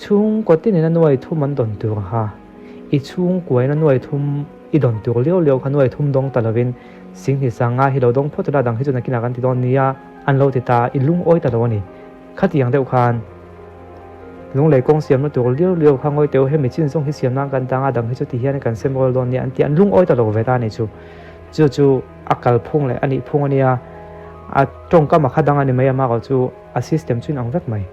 Chhungkaw tinin a nuai thum an dawn tur kha i chhungkuain a nuai thum i dawn tur liau liau kha nuai thum dawng ta lovin Singhni sanga hi lo dawng phawt ula dang hi chu nakinah kan ti dawn nia an lo ti ta i lungawi ta lo a ni. Khatiang deuh khan lunglei kawng siamna tur liau liau kha ngawi teu hemi chin zawng hi siam nan kan tang a dang hi chu ti hian kan sem rual dawn nia an ti a an lungawi ta lo ve ta a ni chu. Chu chu a kalphung leh a nih phung a nia a tawngkam a kha dang a ni mai a mah erawh chu a system chu inang vek mai.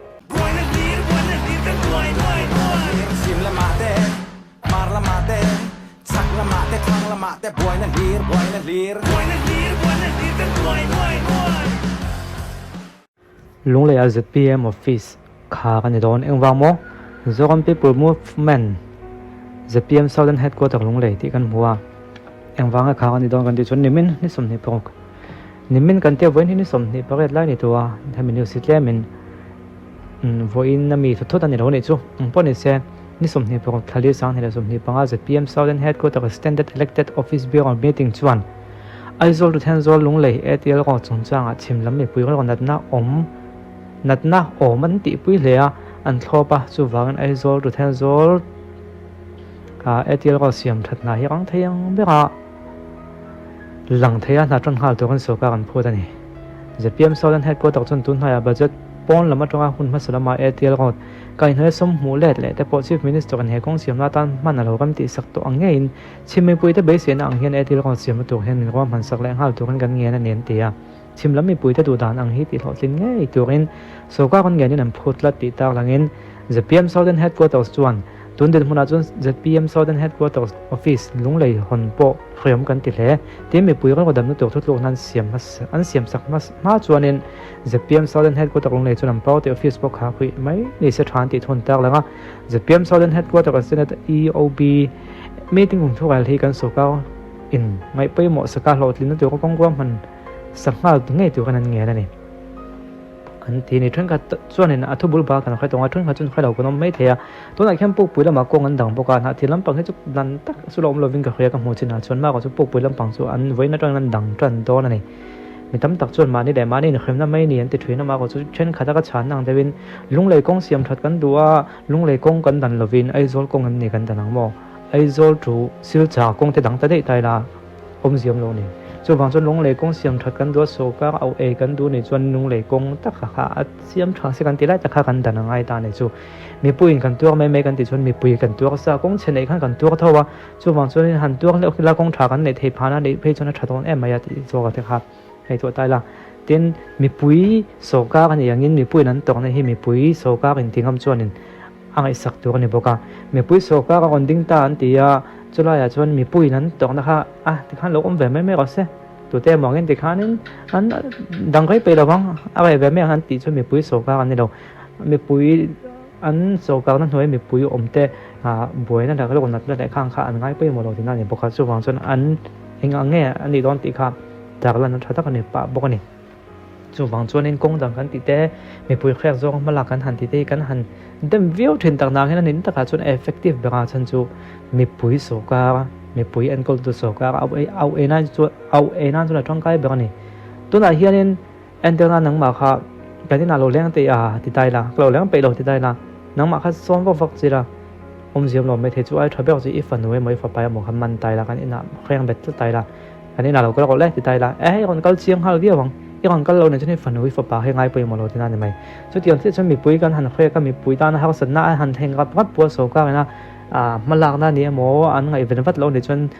Lungleiah zpm office kha ka ni dawn. Engvang maw? Zoram People Movement zpm Southern Headquarter Lunglei tih kan hmu a. Engvanga kha ka ni dawn kan tih chuan nimin ni 26 nimin kan tia vawiin hi ni 28 lai ni tu a hemi news hi tlemin vawiin a mi thut thut a ni lo nih chu. Eng pawh ni se ni 26 thla li 2025 zpm Southern Headquarter Standard Elected Office Bureau meeting chuan Aizawl to Thenzawl Lunglei ATL road chungchangah chhim lam mipui rawh natna awm natna awm an tihpui hle a, an thlawp a, chuvangin Aizawl to Thenzawl ATL road siam that hna hi rang thei ang bera lang thei a, hna tan nghal turin sorkar an phut a ni. Zpm Southern Headquarter chuan tunhnaiah budget pawn lam atanga hun hmasa lama ATL road kaihhnawih sawmhmuh let leh te pawh Chief Minister in he kawng siamna atan hman a lo ram tihsak tawh ang ngeiin Chhim mipuite beiseina ang hian Etil rawn siamna tur hian min ruahman sak leh nghal turin kan ngen a ni an ti a. Chhim lam mipuite duhdan ang hi tihhlawhtlin ngei turin sorkar rawn ngenin an phut tlat tih tarlangin zpm Southern Headquarters chuan tun dinhmunah chuan zpm Southern Headquarters Office Lunglei hawn pawh hriam kan ti hle. Tin mipui rilru damna tur thutlukna an siam an siam sak hma chuanin zpm Southern Headquarter Lunglei chuan an party office pawh kha huih mai ni se tha an tih thun tarlang a. Zpm Southern Headquarter Senate EOB Meeting kum thural hi kan sorkar in ngaih pawimawh saka hlawhtlinna tur kawng ruahman sak nghal ngei turin an ngen a ni. An ti ni thenkhat chuanin a thubul bal kan hre tawng a, thenkhat chuan hre lo kan awm mai thei a. Tunah khian pukpui lamah kawng an dang bawk a, hnahthil lampang hi chu dan tak chu la awm lovin ka hria ka hmuh chinah chuan mah chu pukpui lampang chu an vawiin atangin an dang tan dawn a ni. Mi tam tak chuan mahni leh mahni inhremna mai ni an ti thin a, mah chu thenkhat a ka chhanna ang deuhin lunglei kawng siam that kan duh a, Lunglei kawng kan dan lovin Aizawl kawng em ni kan dan ang maw? Aizawl chu Silchar kawng te dang ta daih ta ila awmzia awm lo a ni. Chuvang chuan Lunglei kawng siam that kan duh a, sawrkar auh ei kan duh nih chuan Lunglei kawng tak kha kha a siam tha se kan ti lai tak kha kan dan a ngai ta a ni chu. Mipuiin kan tuar mai mai kan tih chuan mipui kan tuar sa kawng chhe neih khan kan tuar tho a, chuvang chuanin han tuar hleuh ila kawng tha kan neih theih phahna neih phei chuan a tha dawn em mai a tih zawk a te kha. Ngaihtuah ta ila, tin, mipui sawrkar a nih angin mipuiin an tawrhna hi mipui sawrkar intingam chuanin a ngaihsak tur a ni bawk a. Mipui sawrkar a rawn ding ta an ti a, chulaiah chuan mipuiin an tawrhna kha a tikhan lo awm ve mai mai rawh se, tute emaw angin tikhanin an dang rei peih lo vang, a reh ve mai ang an tih chuan mipui sawrkar an ni lo. Mipui an sawrkarna hnuaia mipui awmte buaina leh rilru natna leh khang kha an ngai pawimawh lo tihna a ni bawk a, chuvang chuan an eng ang nge a nih dawn tih kha Tarlan a tha tak a ni pah bawk a ni. Chuvang chuanin kawng dang kan tih te, mipui hriak zawng hma lak kan han tih te hi kan han dem viau thin tak nang hian a nin takah chuan effective berah chhan chu mipui sawrkar, mipui enkawltu sawrkar au ei au ei nan chuan au ei nan chuan a tangkai ber a ni. Tunah hianin entirna nangmah kha kan inah lo leng teh a ti ta ila, ka lo leng peih lo ti ta ila, nangmah kha sawn vak vak chi la, awmzia awm lo maithei chu ai tha ber chu i fanu emaw i fapa emaw kha man ta ila kan inah hreng bet tlat ta ila, Kan inah lo kal rawh le ti ta ila, e hei rawn kal chiang nghal viau ang, i rawn kal lo nen chuan hei fanu i fapa hi ngai pawimawh lo tina ni mai. Chutiang chiah chuan mipui kan han hrek a, mipui tana harsatna an han thleng rap rap pual sawrkar ina hma lakna ni emaw an ngaihven vat lo nih chuan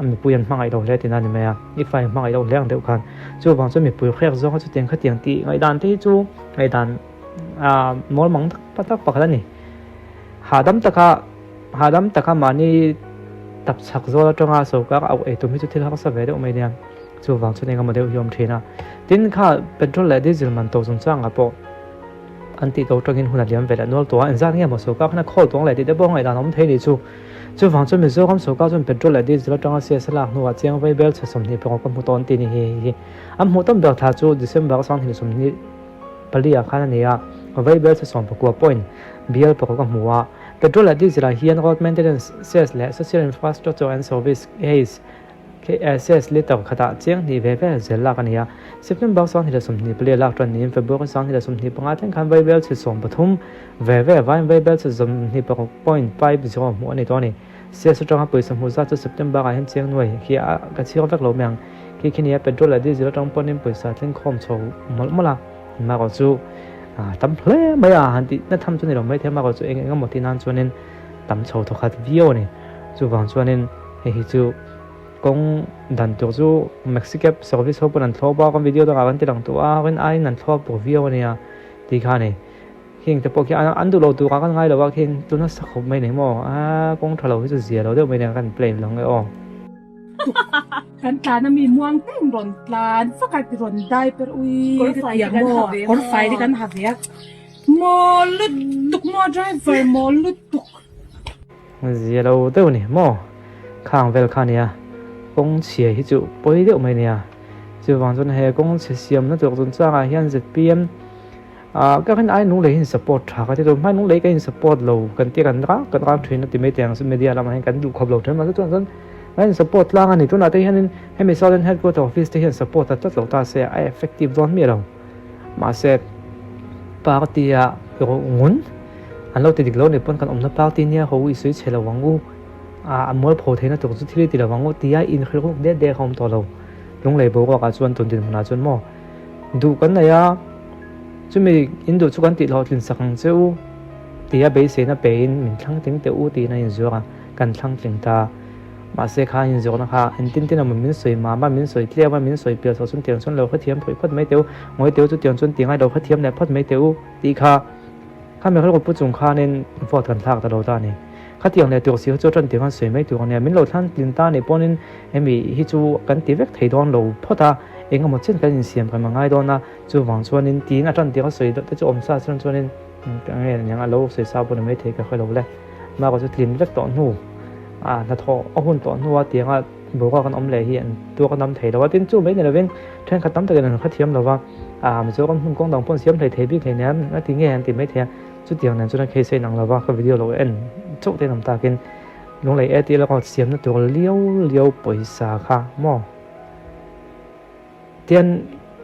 mipui an hmangaih lo hle tina ni mai a, i fa in hmangaih lo hle ang deuh khan. Chuvang chuan mipui hrek zawnga chutiang khatiang tih ngaihdan te hi chu ngaihdan mawl mang tak tak pakhat a ni. Hahdam taka. Hahdam taka mahni tap chhak zawl atanga sawrkar auh ei tum hi chu thil harsa ve deuh mai nia. Chuvang chuan engemaw deuh hi awm thin a. Tin kha petrol leh diesel man to chungchangah pawh an tih to tangin hun a liam ve leh nual tawh a. Engzat nge maw sawrkar khan a khawl tawng leh tih te pawh ngaihdan a awm thei ni chu. Chuvang chuan Mizoram sawrkar chuan petrol leh diesel atanga siasa lak hnuah chiang vai bel chhe 26 ka hmu tawh an ti ni hi hei hi. An hmuh tam ber thla chu December 2024 ah khan a ni a. Vai bel chhe 19 point bial paruk a hmu a. Petrol leh diesel ah hian road maintenance, cess leh social infrastructure and service, HEIS, Khi SS litre khatah chiang hnih ve ve zel lak a ni a. September 2024 lak tan niin February 2025 thleng khan vaibel chhe 13 ve ve vaiin vaibel chhe 26.50 hmuh a ni tawh a ni. CS atanga pawisa hmuh zat chu September ah hian chiang nuai khi a ka chhiar vek lo mai ang. Khi khi nia petrol leh diesel atang pawhin pawisa thleng khawm chho mawlh mawlh a, marawh chu tam hle mai a han tih na tham chu ni lo maithei a, marawh chu eng eng emaw tih nan chuanin tam chho thawkhat viau a ni. Chuvang chuanin hei hi chu kawng dan tur chu Maxi Cab service ho pawn an thlawp a, kan video dangah kan ti lang tawh a, rin aiin an thlawp tur viau a nia tih kha a ni. Heng te pawh khi an duh lo turah kan ngai lo a, khi tuna sa khawp mai nei maw a kawng tha lo hi chu zia lo deuh mai nen kan play lo nge aw. Kan tlan a mi muang te in rawn tlan vak a rawn dai per ui ka ti ang maw kawr fai te kan ha ve a maw lutuk maw driver maw lutuk. Zia lo deuh ni maw khang vel kha nia kawng chhia hi chu pawi deuh mai nia chuvang chuan he kawng chhe siamna tur chungchangah hian zpm Ah ka rin ai lunglei hi in support tha ka ti tur hmai lunglei ka in support lo kan tia kan rak kan rak thin a ti mai teh ang chu media lamah hian kan duh khawp lo thin mahse chuan chuan kan in support tlang a ni tunah te hianin hemi southern headquarter office te hian support a tlat lo ta se a effective dawn miah lo mahse party a ngun an lo ti dik lo ni pawn kan awmna party nia ho i sawi chhe lo ang u ah a mualpho theihna tur chu thil i ti lo ang u tia inhrilh ruk det det a awm tawh lo lunglei boruak ah chuan tun dinhmunah chuan maw. Duh kan nei a, chumi in duh chu kan tih hlawhtlin sak ang che u tia beiseina pein min thlang tling teh u tiin a inzuar a, kan thlang tling ta. Mahse kha inzuarna kha engtin tin emaw min sawi mam a, min sawi tlem a, min sawi pial chhoh chuan tiang chuan lo hrethiam phawi phawt mai teh u, ngawi teh u chu tiang chuan ti ngai lo hrethiam leh phawt mai teh u tih kha kha mi rilru pu chung khanin vote kan thlak ta lo ta a ni. Khatiang leh tur si kha chu tan tiang an sawi mai tur a nia, min lo thlan tlin ta nih pawhin hemi hi chu kan ti vek thei dawn lo phawt a, eng emaw chen kan insiam kan ngai dawn a, chuvang chuanin tiin a tan tiang a sawi deuh te chu awm sa chuan chuanin ka nge aniang a lo sawi sa pawh ni maithei ka hre lo le, mahka chu tlin vek tawh hnu a hnathawh a hun tawh hnu a tianga boruak an awm leh hi an tuak a dam thei lo a, tin chu mai ni lovin thenkhat tam takin an hrethiam lo va, ah Mizoram hmun kawng dang pawh an siam hlei thei bik hleinem a ti nge an ti maithei a. Chutiang nen chuan a case a inang lova, ka video lo en chauh te in awm takin Lunglei ATL account siamna tur liau liau pawisa kha maw? Tian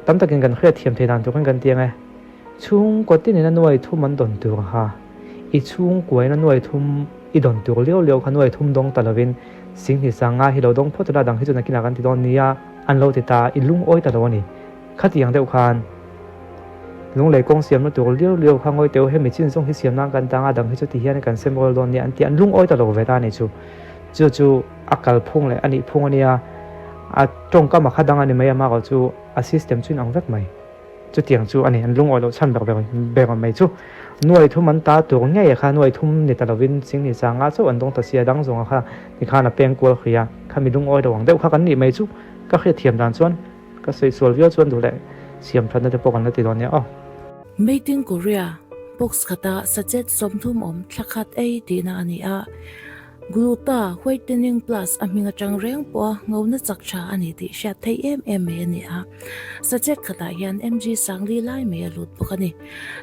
tam takin kan hriat thiam thei dan tur khan kan ti ang e. Chhungkaw tinin a nuai thum an dawn tur kha, i chhungkuain a nuai thum i dawn tur liau liau kha nuai thum dawng ta lovin Singhni Sanga hi lo dawng phawt ula dang hi chu nakinah kan ti dawn nia an lo ti ta, i lungawi ta lo a ni. Khatiang deuh khan Lunglei kawng siamna tur liau liau kha ngawi teu hemi chin zawng hi siam nan kan tang a dang hi chu ti hian kan sem rual dawn nia an ti an lungawi ta lo ve ta a ni chu. Chu chu a kal phung leh a nih phung a nia a tawngkam a kha dang a ni mai a marawh chu a system chu inang vek mai. Chutiang chu a ni an lungawi loh chhan ber ber ber mai chu. Nuai thum an ta tur ngei a kha nuai thum ni ta lovin Singni changa chauh an dawng ta si a dang zawng a kha tikhan a peng kual hrih a khami lungawi lo ang deuh kha kan nih mai chu ka hriatthiam dan chuan. Ka sawi sual viau chuan duh leh siam thatna te pawh kan la ti dawn nia aw. Made in Korea box khata sachet 30 awm thla khat ei tihna a ni a, Gluta Whitening Plus a hming atang reng pawha ngona chak tha a ni tih hriat theih em em mai a ni a, sachet khatah hian mg sangli lai mai a lut bawk a ni.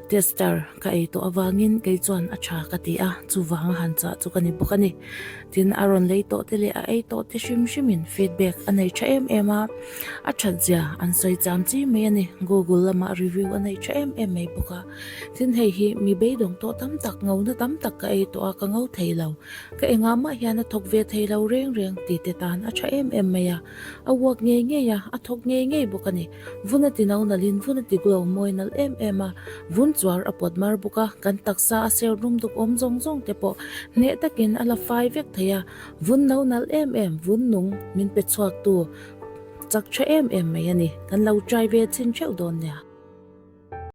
Tester ka ei tawh avangin kei chuan a tha ka ti a, chuvanga han chah chu ka ni bawk a ni. Tin, a rawn lei tawh te leh a ei tawh te hrim hrimin feedback a nei tha em em a, a that zia an sawi cham chi mai a ni. Google lamah review a nei tha em em mai bawk a. Tin, hei hi mi beidawng tawh tam tak, ngona tam tak ka ei tawh a, ka ngo thei lo. Ka engah mah hian a thawk ve thei lo reng reng ti te tan a tha em em mai a. A work ngei ngei a, a thawk ngei ngei bawk a ni. Vun a ti no nalhin vun a ti glow mawi nalh em em a, vun chuar a pawt mar bawk a, kan taksa a ser rum duk awm zawng zawng te pawh hneh takin a la fai vek thei a, vun no nalh em em, vun nung min pe chhuak tu chak tha em em mai a ni, kan lo try ve chhin theuh dawn nia.